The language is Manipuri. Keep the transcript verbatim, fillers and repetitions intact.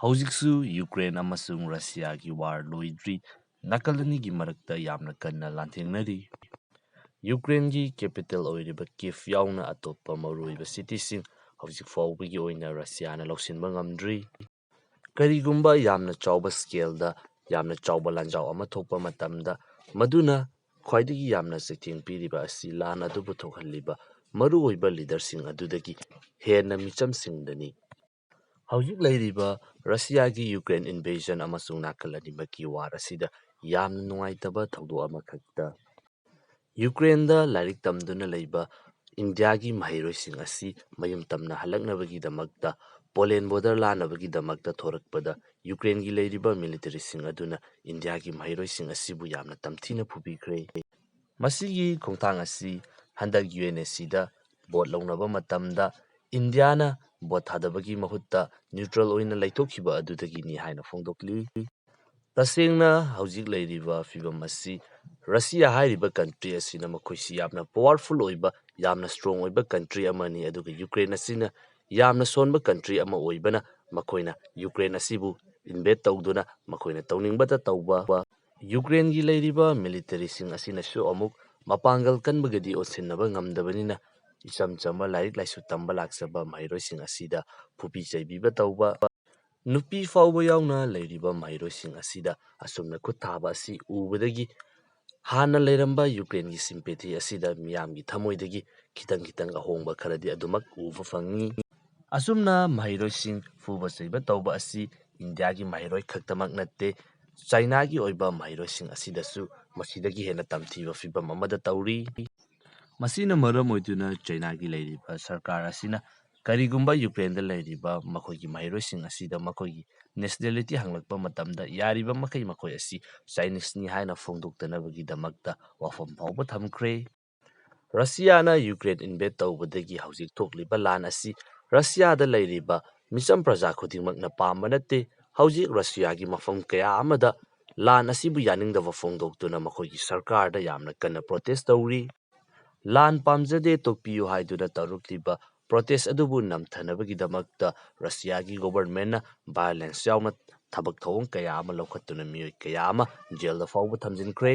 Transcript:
ꯍꯧꯖꯤꯛꯁꯨ ꯌꯨꯀ꯭ꯔꯦꯟ ꯑꯃꯁꯨꯡ ꯔꯁꯤꯌꯥꯒꯤ ꯋꯥꯔ ꯂꯣꯏꯗ꯭ꯔꯤ꯫ ꯅꯥꯀꯜ ꯑꯅꯤꯒꯤ ꯃꯔꯛꯇ ꯌꯥꯝꯅ ꯀꯟꯅ ꯂꯥꯟꯊꯦꯡꯅꯔꯤ꯫ ꯌꯨꯀ꯭ꯔꯦꯟꯒꯤ ꯀꯦꯄꯤꯇꯦꯜ ꯑꯣꯏꯔꯤꯕ ꯀꯤꯐ ꯌꯥꯎꯅ ꯑꯇꯣꯞꯄ ꯃꯔꯨꯑꯣꯏꯕ ꯁꯤꯇꯤꯁꯤꯡ ꯍꯧꯖꯤꯛ ꯐꯥꯎꯕꯒꯤ ꯑꯣꯏꯅ ꯔꯁꯤꯌꯥꯅ ꯂꯧꯁꯤꯟꯕ ꯉꯝꯗ꯭ꯔꯤ꯫ ꯀꯔꯤꯒꯨꯝꯕ ꯌꯥꯝꯅ ꯆꯥꯎꯕ ꯁ꯭ꯀꯦꯜꯗ ꯌꯥꯝꯅ ꯆꯥꯎꯕ ꯂꯥꯟꯖꯥꯎ ꯑꯃ ꯊꯣꯛꯄ ꯃꯇꯝꯗ, ꯃꯗꯨꯅ ꯈ꯭ꯋꯥꯏꯗꯒꯤ ꯌꯥꯝꯅ ꯆꯩꯊꯦꯡ ꯄꯤꯔꯤꯕ ꯑꯁꯤ ꯂꯥꯟ ꯑꯗꯨꯕꯨ ꯊꯣꯛꯍꯜꯂꯤꯕ ꯃꯔꯨꯑꯣꯏꯕ ꯂꯤꯗꯔꯁꯤꯡ ꯑꯗꯨꯗꯒꯤ ꯍꯦꯟꯅ ꯃꯤꯆꯝꯁꯤꯡꯗꯅꯤ꯫ ꯍꯧꯖꯤꯛ ꯂꯩꯔꯤꯕ ꯔꯁꯤꯌꯥꯒꯤ ꯌꯨꯀ꯭ꯔꯦꯟ ꯏꯟꯚꯦꯖꯟ ꯑꯃꯁꯨꯡ ꯅꯥꯀꯜ ꯑꯅꯤꯃꯛꯀꯤ ꯋꯥꯔ ꯑꯁꯤꯗ ꯌꯥꯝꯅ ꯅꯨꯡꯉꯥꯏꯇꯕ ꯊꯧꯗꯣꯛ ꯑꯃꯈꯛꯇ, ꯌꯨꯀ꯭ꯔꯦꯟꯗ ꯂꯥꯏꯔꯤꯛ ꯇꯝꯗꯨꯅ ꯂꯩꯕ ꯏꯟꯗꯤꯌꯥꯒꯤ ꯃꯍꯩꯔꯣꯏꯁꯤꯡ ꯑꯁꯤ ꯃꯌꯨꯝ ꯇꯝꯅ ꯍꯜꯂꯛꯅꯕꯒꯤꯗꯃꯛꯇ ꯄꯣꯂꯦꯟ ꯕꯣꯔꯗꯔ ꯂꯥꯟꯅꯕꯒꯤꯗꯃꯛꯇ ꯊꯣꯔꯛꯄꯗ, ꯌꯨꯀ꯭ꯔꯦꯟꯒꯤ ꯂꯩꯔꯤꯕ ꯃꯤꯂꯤꯇꯔꯤꯁꯤꯡ ꯑꯗꯨꯅ ꯏꯟꯗꯤꯌꯥꯒꯤ ꯃꯍꯩꯔꯣꯏꯁꯤꯡ ꯑꯁꯤꯕꯨ ꯌꯥꯝꯅ ꯇꯝꯊꯤꯅ ꯐꯨꯕꯤꯈ꯭ꯔꯦ꯫ ꯃꯁꯤꯒꯤ ꯈꯣꯡꯊꯥꯡ ꯑꯁꯤ ꯍꯟꯗꯛ ꯌꯨ ꯑꯦꯟ ꯑꯦꯁ ꯁꯤꯗ ꯚꯣꯠ ꯂꯧꯅꯕ ꯃꯇꯝꯗ ꯏꯟꯗꯤꯌꯥꯅ ꯚꯣꯠ ꯊꯥꯗꯕꯒꯤ ꯃꯍꯨꯠꯇ ꯅ꯭ꯌꯨꯇ꯭ꯔꯦꯜ ꯑꯣꯏꯅ ꯂꯩꯊꯣꯛꯈꯤꯕ ꯑꯗꯨꯗꯒꯤꯅꯤ ꯍꯥꯏꯅ ꯐꯣꯡꯗꯣꯛꯂꯤ꯫ ꯇꯁꯦꯡꯅ ꯍꯧꯖꯤꯛ ꯂꯩꯔꯤꯕ ꯐꯤꯕꯝ ꯑꯁꯤ ꯔꯁꯤꯌꯥ ꯍꯥꯏꯔꯤꯕ ꯀꯟꯇ꯭ꯔꯤ ꯑꯁꯤꯅ ꯃꯈꯣꯏꯁꯤ ꯌꯥꯝꯅ ꯄꯋꯥꯔꯐꯨꯜ ꯑꯣꯏꯕ, ꯌꯥꯝꯅ ꯁ꯭ꯇꯔꯣꯡ ꯑꯣꯏꯕ ꯀꯟꯇ꯭ꯔꯤ ꯑꯃꯅꯤ, ꯑꯗꯨꯒ ꯌꯨꯀ꯭ꯔꯦꯟ ꯑꯁꯤꯅ ꯌꯥꯝꯅ ꯁꯣꯟꯕ ꯀꯟꯇ꯭ꯔꯤ ꯑꯃ ꯑꯣꯏꯕꯅ ꯃꯈꯣꯏꯅ ꯌꯨꯀ꯭ꯔꯦꯟ ꯑꯁꯤꯕꯨ ꯏꯟꯚꯦꯠ ꯇꯧꯗꯨꯅ ꯃꯈꯣꯏꯅ ꯇꯧꯅꯤꯡꯕꯇ ꯇꯧꯕ, ꯌꯨꯀ꯭ꯔꯦꯟꯒꯤ ꯂꯩꯔꯤꯕ ꯃꯤꯂꯤꯇꯔꯤꯁꯤꯡ ꯑꯁꯤꯅꯁꯨ ꯑꯃꯨꯛ ꯃꯄꯥꯡꯒꯜ ꯀꯟꯕꯒꯗꯤ ꯑꯣꯟꯁꯤꯟꯅꯕ ꯉꯝꯗꯕꯅꯤꯅ, ꯏꯆꯝ ꯆꯝꯕ ꯂꯥꯏꯔꯤꯛ ꯂꯥꯏꯁꯨ ꯇꯝꯕ ꯂꯥꯛꯆꯕ ꯃꯍꯩꯔꯣꯏꯁꯤꯡ ꯑꯁꯤꯗ ꯐꯨꯕꯤ ꯆꯩꯕꯤꯕ ꯇꯧꯕ, ꯅꯨꯄꯤ ꯐꯥꯎꯕ ꯌꯥꯎꯅ ꯂꯩꯔꯤꯕ ꯃꯍꯩꯔꯣꯏꯁꯤꯡ ꯑꯁꯤꯗ ꯑꯁꯨꯝꯅ ꯈꯨꯠ ꯊꯥꯕ ꯑꯁꯤ ꯎꯕꯗꯒꯤ ꯍꯥꯟꯅ ꯂꯩꯔꯝꯕ ꯌꯨꯀ꯭ꯔꯦꯟꯒꯤ ꯁꯤꯝꯄꯦꯊꯤ ꯑꯁꯤꯗ ꯃꯤꯌꯥꯝꯒꯤ ꯊꯃꯣꯏꯗꯒꯤ ꯈꯤꯇꯪ ꯈꯤꯇꯪ ꯑꯍꯣꯡꯕ ꯈꯔꯗꯤ ꯑꯗꯨꯃꯛ ꯎꯕ ꯐꯪꯉꯤ꯫ ꯑꯁꯨꯝꯅ ꯃꯍꯩꯔꯣꯏꯁꯤꯡ ꯐꯨꯕ ꯆꯩꯕ ꯇꯧꯕ ꯑꯁꯤ ꯏꯟꯗꯤꯌꯥꯒꯤ ꯃꯍꯩꯔꯣꯏ ꯈꯛꯇꯃꯛ ꯅꯠꯇꯦ, ꯆꯥꯏꯅꯥꯒꯤ ꯑꯣꯏꯕ ꯃꯍꯩꯔꯣꯏꯁꯤꯡ ꯑꯁꯤꯗꯁꯨ ꯃꯁꯤꯗꯒꯤ ꯍꯦꯟꯅ ꯇꯝꯊꯤꯕ ꯐꯤꯕꯝ ꯑꯃꯗ ꯇꯧꯔꯤ꯫ ꯃꯁꯤꯅ ꯃꯔꯝ ꯑꯣꯏꯗꯨꯅ ꯆꯥꯏꯅꯥꯒꯤ ꯂꯩꯔꯤꯕ ꯁꯔꯀꯥꯔ ꯑꯁꯤꯅ ꯀꯔꯤꯒꯨꯝꯕ ꯌꯨꯀ꯭ꯔꯦꯟꯗ ꯂꯩꯔꯤꯕ ꯃꯈꯣꯏꯒꯤ ꯃꯍꯩꯔꯣꯏꯁꯤꯡ ꯑꯁꯤꯗ ꯃꯈꯣꯏꯒꯤ ꯅꯦꯁꯅꯦꯂꯤꯇꯤ ꯍꯪꯂꯛꯄ ꯃꯇꯝꯗ ꯌꯥꯔꯤꯕ ꯃꯈꯩ ꯃꯈꯣꯏ ꯑꯁꯤ ꯆꯥꯏꯅꯤꯁꯅꯤ ꯍꯥꯏꯅ ꯐꯣꯡꯗꯣꯛꯇꯅꯕꯒꯤꯗꯃꯛꯇ ꯋꯥꯐꯝ ꯐꯥꯎꯕ ꯊꯝꯈ꯭ꯔꯦ꯫ ꯔꯁꯤꯌꯥꯅ ꯌꯨꯀ꯭ꯔꯦꯟ ꯏꯟꯚꯦꯠ ꯇꯧꯕꯗꯒꯤ ꯍꯧꯖꯤꯛ ꯊꯣꯛꯂꯤꯕ ꯂꯥꯟ ꯑꯁꯤ ꯔꯁꯤꯌꯥꯗ ꯂꯩꯔꯤꯕ ꯃꯤꯆꯝ ꯄ꯭ꯔꯖꯥ ꯈꯨꯗꯤꯡꯃꯛꯅ ꯄꯥꯝꯕ ꯅꯠꯇꯦ꯫ ꯍꯧꯖꯤꯛ ꯔꯁꯤꯌꯥꯒꯤ ꯃꯐꯝ ꯀꯌꯥ ꯑꯃꯗ ꯂꯥꯟ ꯑꯁꯤꯕꯨ ꯌꯥꯅꯤꯡꯗꯕ ꯐꯣꯡꯗꯣꯛꯇꯨꯅ ꯃꯈꯣꯏꯒꯤ ꯁꯔꯀꯥꯔꯗ ꯌꯥꯝꯅ ꯀꯟꯅ ꯄ꯭ꯔꯣꯇꯦꯁ ꯇꯧꯔꯤ꯫ ꯂꯥꯟ ꯄꯥꯝꯖꯗꯦ, ꯇꯣꯛꯄꯤꯌꯨ ꯍꯥꯏꯗꯨꯅ ꯇꯧꯔꯛꯂꯤꯕ ꯄ꯭ꯔꯣꯇꯦꯁ ꯑꯗꯨꯕꯨ ꯅꯝꯊꯅꯕꯒꯤꯗꯃꯛꯇ ꯔꯁꯤꯌꯥꯒꯤ ꯒꯣꯚꯔꯟꯃꯦꯟꯠꯅ ꯚꯥꯏꯑꯣꯂꯦꯟꯁ ꯌꯥꯎꯅ ꯊꯕꯛ ꯊꯧꯑꯣꯡ ꯀꯌꯥ ꯑꯃ ꯂꯧꯈꯠꯇꯨꯅ ꯃꯤꯑꯣꯏ ꯀꯌꯥ ꯑꯃ ꯖꯦꯜꯗ ꯐꯥꯎꯕ ꯊꯝꯖꯤꯟꯈ꯭ꯔꯦ꯫